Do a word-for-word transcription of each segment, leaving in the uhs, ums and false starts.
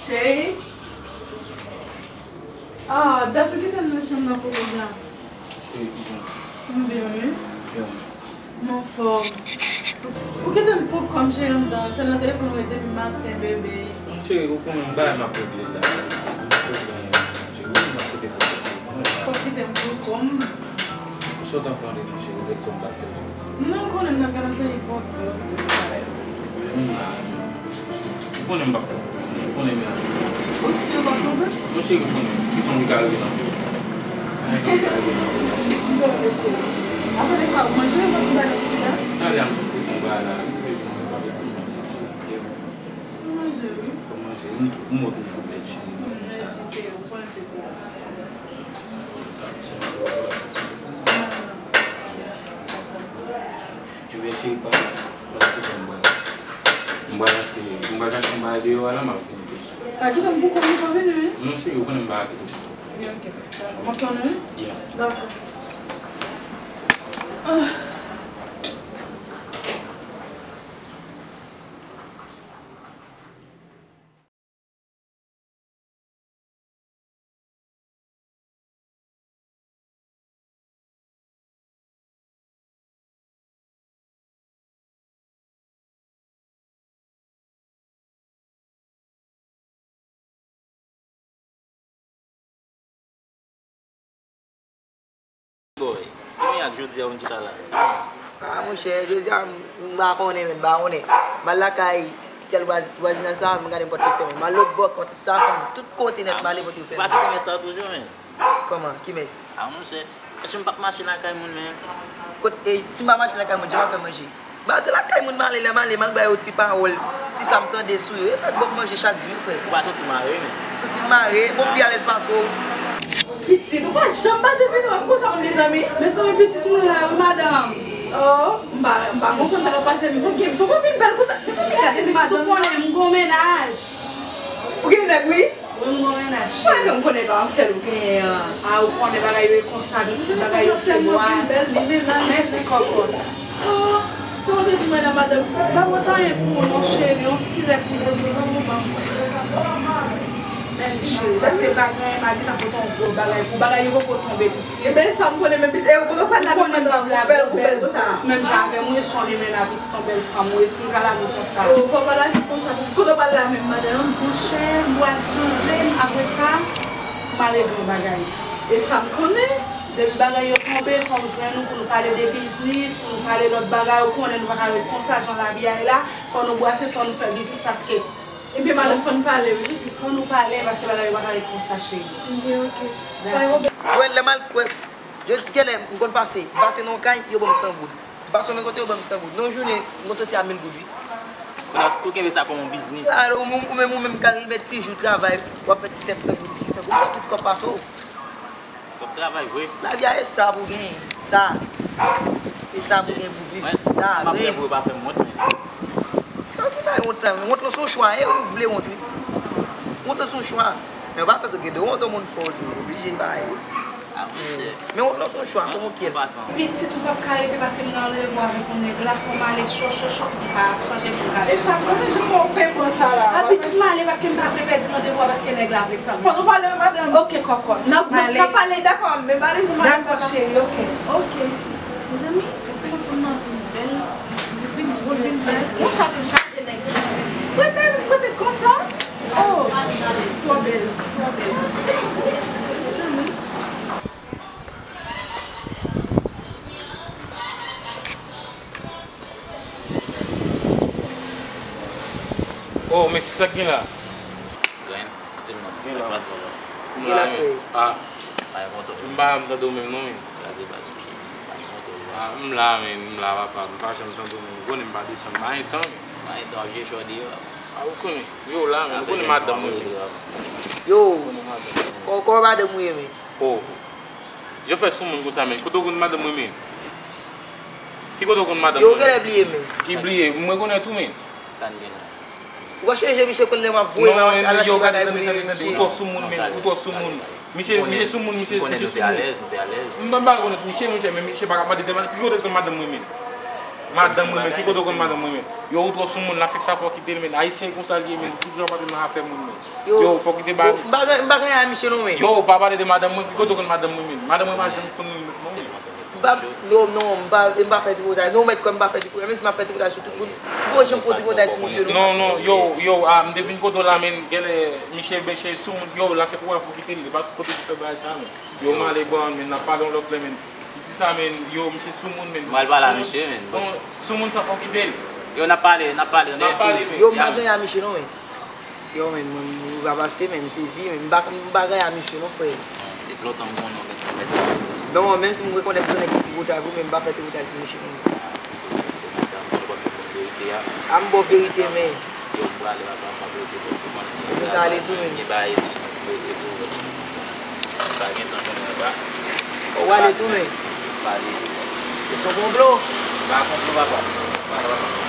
Cheri. Ah, dat nou kite m nan chanm nan pou kounye a. Cheri, kijan? M byen, wi. Byen. M anfòm. Ou kite m pou kò m, cheri, anndan. Se nan telefòn ou ye depi maten, bebe. Cheri, ou konnen bagay m ap regle la. M ap regle anyen, cheri. Ou konnen m ap kote pou kò, cheri. Fò w kite m pou kò m. Sa w t ap fè anndan, cheri, ou ret san bat kò. Non, ou konnen m t ap gade se ipòkrit sa yo. Ou konnen m p ap twonpe. Ou konnen men. Ou si w p ap twonpe? Non, cheri, ou konnen. Ki fanm ki ka rive nan vi w? Ki fanm ki ka rive nan vi w, cheri? M twonpe, cheri. Apre de sa, ou manje, ou pa ti bagay pou la? Talè a m twonpe, m pral la. M bezwen manje, pa bezwen manje, cheri. Ou manje, wi. Fò manje. M, m wè toujou bèl, cheri. Mèsi, cheri. Ou konnen se pou ou. Sa, sa, sa. Ebyen, cheri, pa, pa ti jan m pral. M pral achte, m pral achte yon bagay deyò a la, m ap fini tou. Pa kite m pou kò m, ou pa vini, wi. Non, cheri, ou konnen m pa kite. Wi, ok. Ou kontan, non? Yeah. Dakò. Ah. Boy, kounye a jodi a ou chita la? Ah, monchè, jodi a, m, m pa konnen, menm, m pa konnen. M al lakay tèl vwaz-, vwazinaj sa, m gade m pa t fè, m al lòt bò, kont sa, fanm, tout kote nèt, m ale, pa t fè. Ou pa kite mès sa toujou, menm? Kòman? Ki mès? Ah, monchè, èske m p ap mache lakay moun, menm? Kot, e, si m pa mache lakay moun, jan m ap fè manje? Ba, se lakay moun m ale, lè m ale, m al ba yo ti pawòl, ti sa m tande sou yo. E sa k ban m manje chak jou, frè. Ou pa santi w mare, menm? Santi m mare, bon, m pi alèz pase w. Pitit, ou pa janm pase vini wè m konsa, mezanmi. Mezanmi, pitit mwen la, wi, madanm. Oh, m pa, m pa konprann sa k ap pase, men fòk gen, fòk ou vin bèl konsa. Mezanmi, gade madanm nan. Pitit, ou konnen m gon mennaj. Ou gen nèg, wi? Wi, m gon mennaj, cheri. Mwen menm konnen pa yon sèl ou genyen an. A, ou konnen bagay yo e konsa, pitit, bagay yo se bwaz. Mèsi, kòkòt. Oh, sa w te di mwen la, madanm? M pa pot anyen pou ou non, cheri, yon sirèt li pote ban mwen, ban mwen. Men cheri, èske m pa gen anyen, m a gentan pote yon gwo bagay pou bagay yo poko tonbe, pitit. Ebyen, sa m konnen, men pitit, e ou poko pral la menm pandan ou bèl, ou bèl konsa. Menm jan avè m, ou se yon limena, pitit. Yon bèl fanm ou ye, èske m ka lage w konsa? Oh, fò w pa lage m konsa, pitit. Kote w pral la menm, madanm? Monchè, m pral chanje, apre sa, m al regle yon bagay. E sa m konnen. Depi bagay yo tonbe, fò m jwenn ou pou nou pale de biznis, pou nou pale lòt bagay, ou konnen nou pa ka ret konsa, jan lavi a ye la, fò nou bwase, fò nou fè biznis, paske... Ebyen, madanm, fò n pale, wi, pitit. Fò nou pale, paske bagay yo pa ka ret konsa, cheri. Ebyen, oke. Dakò. Wè, lè m al, wè, yo, genlè, m konn pase, m pase nan yon kay, yo ban m san goud. M pase nan kote yo ban m san goud. Nan yon jounen, mwen soti a mil goud, wi. Kounye a tou kenbe sa kòm yon biznis. Alò, ou, ou menm, ou menm k al met ti jou travay, w ap fè ti sèt san goud, ti sis san goud, sa plis kòb pase w. W ap travay vre. Lavi a, e sa pou gen, sa. E sa pou gen pou viv, sa, men. M ap fè pou yo pa fè m wont, men. Nan ki bay wont la, men wont lan se yon chwa, e ou k vle wont, wi. Wont lan se yon chwa. Men w pa santi w gen dwa wont yon moun fè w tou, oblije bay, wi. Men w se yon chwa, kòman w ye? Pitit, m p ap ka rete paske m nan randevou avèk yon nèg la, fò m ale cho, cho, cho, m pa sonje pou m ka. E sa, mwen menm, jan mwen pè pran sa la. A, pitit, m ale paske m pa vle pèdi randevou a paske nèg la vle tann. Fò nou pale, madanm. Ok, kòkòt. N ap, n ap, n ap pale, dakò, men m ale sou madanm. Dakò, cheri, ok. Ok. Mezanmi, gade kòman fanm nan vin bèl. Li vin twò bèl. Konsa tou chaje nèg. Mwen menm, mwen te konsa. Oh, twò bèl, twò bèl. Mezanmi. Oh, men se sa k gen la. Grenn, di m non, sa k pase, papa? M la, men. Ah. M pa janm tande w menm non, men. Ah, m la, men, m la, papa. M pa janm tande w menm. Ou konnen m pa desann mayen tan, men. Mayen tan, w ap jwe chò deyò. Ah, ou konnen. Yo la, men. Ou konnen madanm mwen, men. Yo. Ou konnen madanm mwen, men. Kò-, kòman madanm ou ye, men? Oh. Jan w fè sou moun konsa, men. Kote w konn madanm mwen, men? Ki kote w konn madanm mwen? Yo, genlè bliye, men. Ki bliye? Mwen konnen tou, men. Sa n gen la? Ou pa chanje misye konn lè m ap voye bagay, al achte bagay pou li, men misye. Ou twò sou moun, men. Ou twò sou moun. Misye, misye sou moun, misye, misye sou moun. M pa, m pa konnen misye, monchè, men misye pa ka mande de madanm. Ki kote l konn madanm mwen, men? Madanm mwen, men. Ki kote w konn madanm mwen, men? Yo, ou twò sou moun, la, se sa fò kite l, men. Ayisyen konsa l ye, men. Tout jan w pa nan afè moun, men. Yo, fò kite bagay. M pa gen, m pa gen a misye non, men. Yo, pa pale de madanm mwen, ki kote w konn madanm mwen, men? Madanm mwen pa janm konn mwen non, men. M pa, non, non, m pa, m pa fè tripotay. Non, mèt kwè m pa fè tripotay. Menm si m ap fè tripotay sou tout moun, m pa janm fè tripotay sou misye non. Non, non, yo, yo, ah, m te vin kote w la, men, genlè, misye, misye sou moun, yo, la se pou wè pou kite l, li pa kote pou fè bagay sa, men. Yo, m ale, bon, men, n ap pale yon lòt lè, men. Piti sa, men, yo, misye sou moun, men. M al pale a misye, men. Bon, sou moun sa fò kite l. Yo, n ap pale, n ap pale, n ap pale, men. Yo, m pa gen a misye non, men. Yo, men, mwen, mwen pa pase, men m sezi, men m pa, m pa gen a misye non, frè. Depi lontan m konnen w, men ti mèsi. Non, menm si m rekonèt se yon nèg ki tripotay vre, men m pa fè tripotay sou misye non. Mèsi, m konnen w ap di verite a. A m ba w verite, men. Yo, m prale, papa, m ap rete pou mwen. Ou ta ale tou, men. Gen bagay epi m ap rete tou. Pa gen tan konnen, papa. Ou ale tou, men. Pa ale tou. E se yon konplo? Pa konplo, papa. Pa konplo.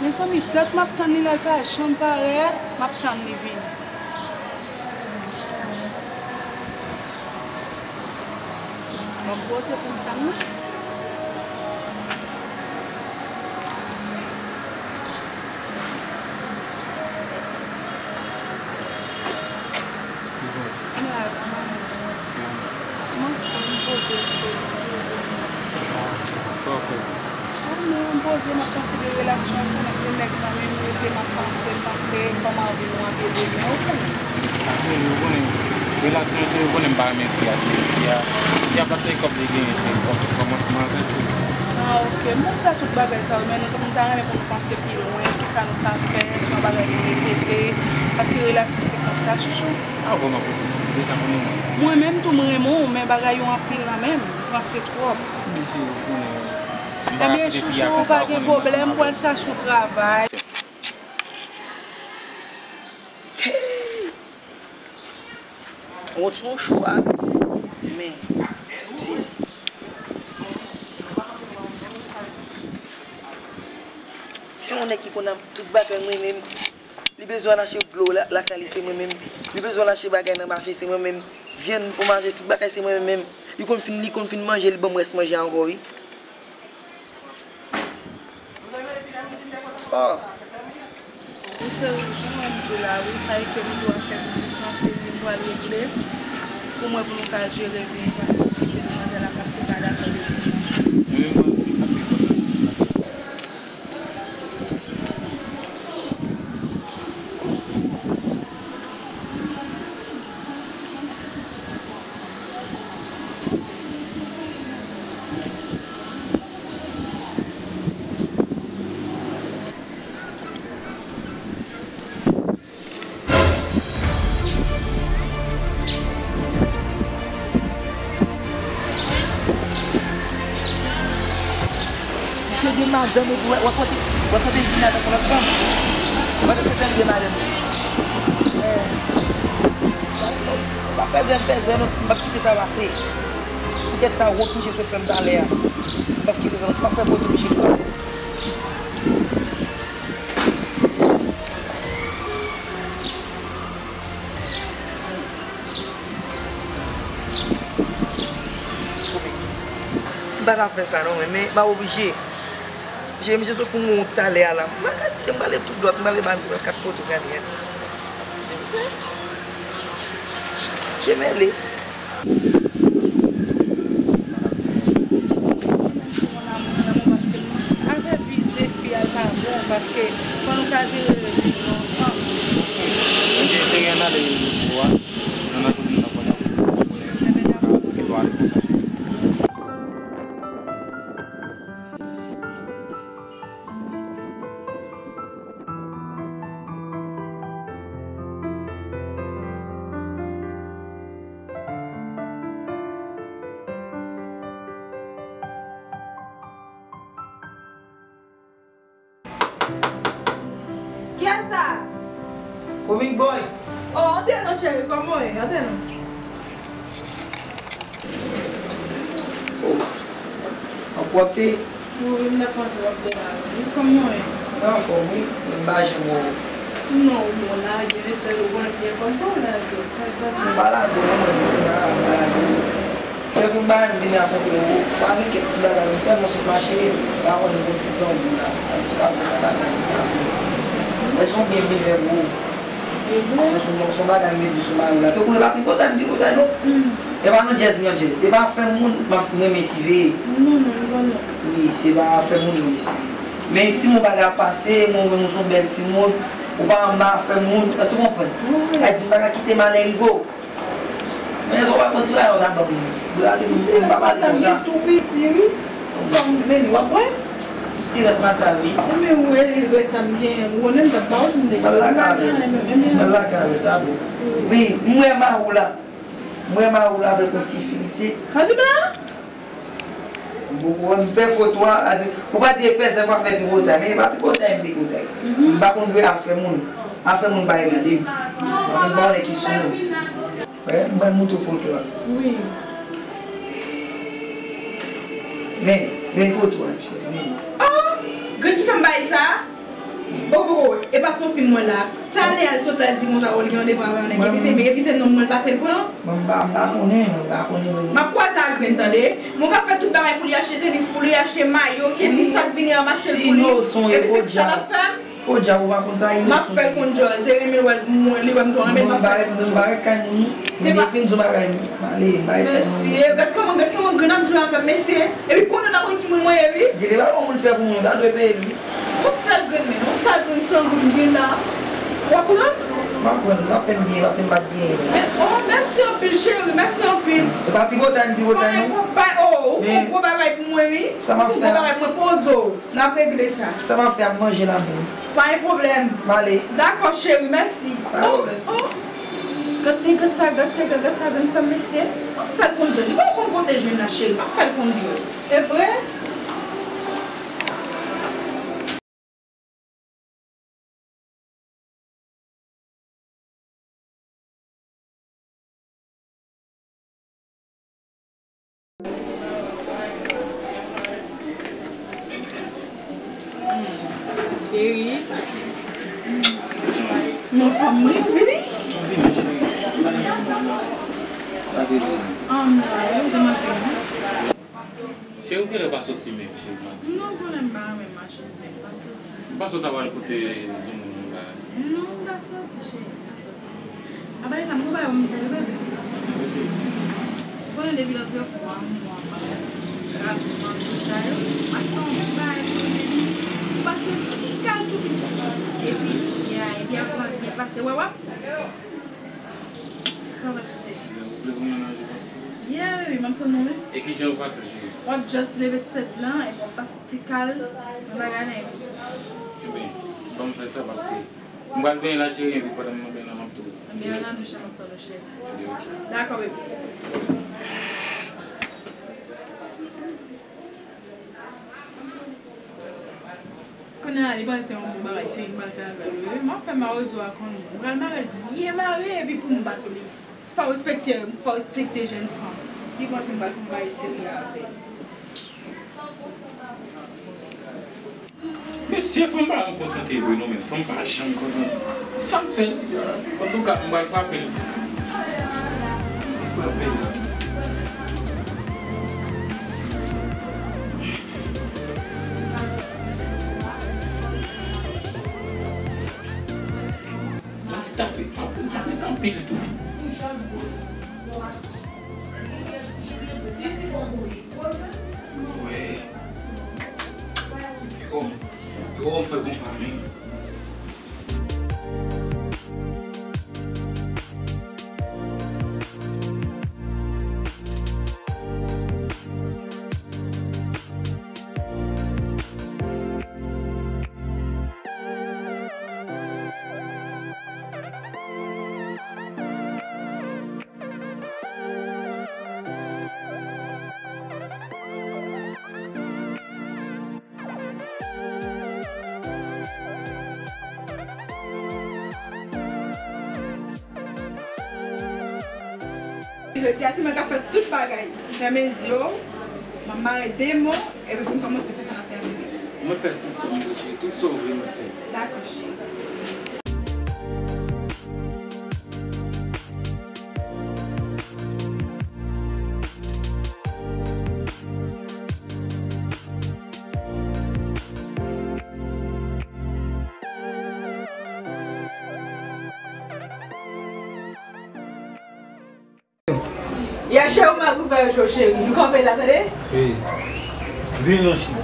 Mezanmi, dat m ap tann li la, l pa janm parèt, m ap tann li vini. M ap poze pou m tann li. M la, mwen, mwen poze, cheri, mwen poze. Sa w fè? Mwen, mwen poze, m ap panse de relasyon, ou konnen, de nèg zanmi m, rete, m ap panse, m panse, kòman anvi nou ap evolye, ou konnen. Ase, ou konnen, relasyon, se, ou konnen, m pa renmen fi a, se fi a, fi a pa se kòb li genyen, se kòb, kòmansman, se tou. Ah, ok, m panse a tout bagay sa yo, men nou, m ta renmen pou nou panse pi lwen, kisa nou ka fè, si yon bagay nou repete, paske relasyon se konsa, chouchou. A, vrèman, pou deja konnen mwen. Mwen menm tou, m renmen w, men bagay yo anpil nan men m, m panse twòp. Mesye, ou konnen, m pa ap kite fi a konsa, ou konnen mwen se madanm. Ebyen, chouchou, pa gen pwoblèm, m pral chache yon travay. Ou se yon chwa, men, m sezi. Se yon nèg ki konn ap tout bagay mwen menm. Li bezwen al achte dlo la, lakay li, se mwen menm. Li bezwen al achte bagay nan mache, se mwen menm. Vyann pou manje, tout bagay, se mwen menm. Li konn fin, li konn fin manje, li ban m rès manje a ankò, wi. Oh. Wi, cheri, jan mwen di w la, wi, sa e ke m di w afè biznis lan, se li m pral regle pou mwen, pou nou ka jere vi nou, paske m kite demwazèl la, paske l pa dakò de vi nou. Mwen menm, mwen, mwen, mwen, Misye gen madanm epi w ap, w ap pote, w ap pote vin avèk yon lòt fanm. Pandan se tan li gen madanm li. Eh. M ap fè zen, m fè zen, m p ap kite sa pase. Poutèt sa, wont misye sot fè m talè a. M p ap kite sa, m ap fè pote misye talè. Pa ka fè sa non, men, men m ap oblije. Jere misye sot fout mwen wont talè a la. M pa ka di se m prale tou dwat, m prale ba misye kat foto gade. Misye mele. Afè vi de fi a l pa bon, paske fò nou ka jere vi nou yon sans. Mwen te espere ann ale pou a, nan kote nou nan kontak. Mwen te ale konsa. Kiyès sa? Comic Boy. Oh, antre non, cheri, kòman w ye? Antre non. Oh, anpwòpte. Wi, m nan fè yon ti wòb de la wi. Kòman w ye? Mwen anfòm wi, men m pa janm wè w. Non, ou bon lage, men sèl ou konnen byen kòman w lage. M pa lage w non, mwen, m pa lage w. Chèf, yon bagay m vin rakonte w, pa gen kèk ti bagay, m tèlman sot mache, m pa konn yon ti blanbou la, al sou ka yon ti bagay m ta vle. Èske w byen vin vè m ou? Se yon, se yon bagay m vin di sou mari w la. Te kouri pa tripotay, m tripotay non. E pa nan djèz m nan djèz. Se pa fè moun, m ap renmen siveye. Non, non, non, non. Wi, se pa fè moun renmen siveye. Men si yon bagay ap pase, mwen wè nou se yon bèl timoun, ou pa anba fè moun, èske w konprann? Wi. Sa di m pa ka kite malè rive w. Men sa w pa pran ti bagay w ta ban m. Braze m, m pa pale konsa. Li tou piti wi. Kòm, men li w ap bwè? Ti rès mata wi. Enben wi, rès la m genyen, ou konnen m t ap ba w si m te gen. M al lakay ou. M al lakay ou, sa bon. Wi, m wè mari w la. M wè mari w la avèk yon ti fi piti. Sa di m la? Bon, bon, m fè foto a, a di, ou pa di e fè zèf a fè tripotay, men e pa tripotay m tripotay. M pa konn dwe afè moun. Afè moun pa regade m. Paske m pa konnen ki sou nou. Wè, m pral montre w foto a. Wi. Men, men foto a, cheri, men. Oh! Grenn ki fè m bay sa? Poko, poko, e pa se yon fim mwen la. Talè a l sot la, l di konsa, oh, l gen randevou avè yon nèg, epi se, epi se nonm mwen l pase l pran. Mwen, m pa, m pa konnen, mwen, m pa konnen, mwen. M ap kwaze ak grenn, tande. Mwen ka fè tout bagay pou li, achte tenis pou li, achte mayo, ke li sa k vini an m achte l pou li. Epi se pou sa l ap fè m. Oh, djab, ou pa konn sa, inosan. M ap fè l konn djòl, se renmen l wè l, mwen, li wè m tou renmen l, m ap fè l konn djòl. Mwen, m barèt kay moun, mwen fin di w bagay, m ale, m barèt kay moun. Mesye, gad kòman, gad kòman grenn ap jwe avè m, mesye. Epi konnen l ap konn ki moun mwen ye, wi. Gade, pa yon moun fè pou moun, ta dwe peye l, wi. Yon sèl grenn men, yon sèl grenn san goud m gen la. W ap pran? M ap pran, l ap fè m byen, paske m pa t genyen. Men, oh, mèsi anpil, cheri, mèsi anpil. E pa tripotay m tripotay, non. Pa, oh, ou fè yon gwo bagay pou mwen, wi. Sa m ap fè? Ou fè yon gwo bagay pou mwen, poze w. N ap regle sa. Sa m ap fè, ap manje la menm. Pa gen pwoblèm. M ale. Dakò, cheri, mèsi. Pa gen pwoblèm. Oh, oh. Gad, gad sa, gad sa, gad sa, gad sa, mesye. M ap fè l konn djòl. Li pa konn kote jwenn la, cheri. M ap fè l konn djòl. E vre? Cheri. M anfòm wi, vini. Vini, cheri. Sa te vini. An, m la, wi, ou te manke m. Cheri, ou genlè pa soti menm, cheri, m ap di. Non, konnen m pa renmen mache, m pa soti. M panse w ta pral kote zoumoun ou la. Non, m pa soti, cheri, m pa soti. Apa de sa, m gon bagay pou m di w, bebe. Sa vle, cheri, di m. Ou konnen depi lòt fwa, m wè w ap grave manje sa yo. M achte yon ti bagay pou ou, bebe. Ou pase yon ti kal tou piti. Epi, ya, epi ap pran byen pase. Wè, w ap Sa pase, cheri? Ou vle pou m nan je pase pou ou? Yeah, baby, m ap tann ou, wi. E kijan ou pase, cheri? W ap just leve ti tèt lan, epi w ap pase ti kal, yon bagay nan epi. Ebyen, ban m fè sa, paske m pral benyen la, cheri, epi pandan m nan benyen la, m ap tou. Ebyen, al nan douch la, m ap tann ou, cheri. Ebyen, ok. Dakò, baby. Kounye a, li panse se yon bon bagay, se li m pral fè avè l, wi. M ap fè mawozo a konn, m pral mare l byen mare, epi pou m bat li. Fò w respekte, fò w respekte jèn fanm. Li panse m pral fè yon bagay serye avè l. Mesye, fanm pa janm kontante vre non, men fanm pa janm kontante. Sa m fè l? Antouka, m pral frape l. M frape l. Stop it, m ap, m ap ret anpil tou. Wi. Yo, yo, m fè konpa, men. Jodi a, se mwen k ap fè tout bagay. Fèmen zye w, m ap mare de mo, epi pou n kòmanse fè sa n ap fè a, bebe. Mwen fè tout sa m vle, cheri. Tout sa w vle, mwen fè. Dakò, cheri. Ya cheri, ou mal ouvè je w, cheri. Nou kanpe la, tande? Wi. Vini non, cheri.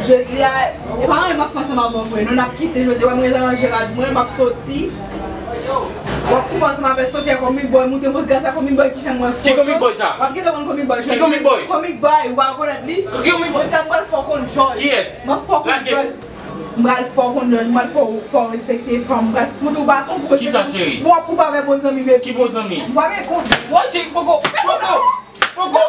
Jodi a, e pa anyen m ap fè ansanm avè w vre. Nou n ap kite jodi a, wè m ret ranje rad mwen, m ap soti. W ap koupe ansanm avè Sofia Comic Boy, moute mwen gaz a Comic Boy ki fè mwen foto. Ki Comic Boy sa? W ap gentan konn Comic Boy, cheri. Ki Comic Boy? Comic Boy, ou pa rekonèt li? Ki Comic Boy? Jodi a, m pral fè w konn Jòj. Kiyès? M ap fè w konn Jòj. M pral fè w konn Jòj, m pral fè w, fè w respekte fanm, m pral fout ou baton pou respekte fanm. Kisa, cheri? Bon, pou pa fè bon zanmi, bebe. Ki bon zanmi? M pa vle konn. Wòj, poko, poko, poko.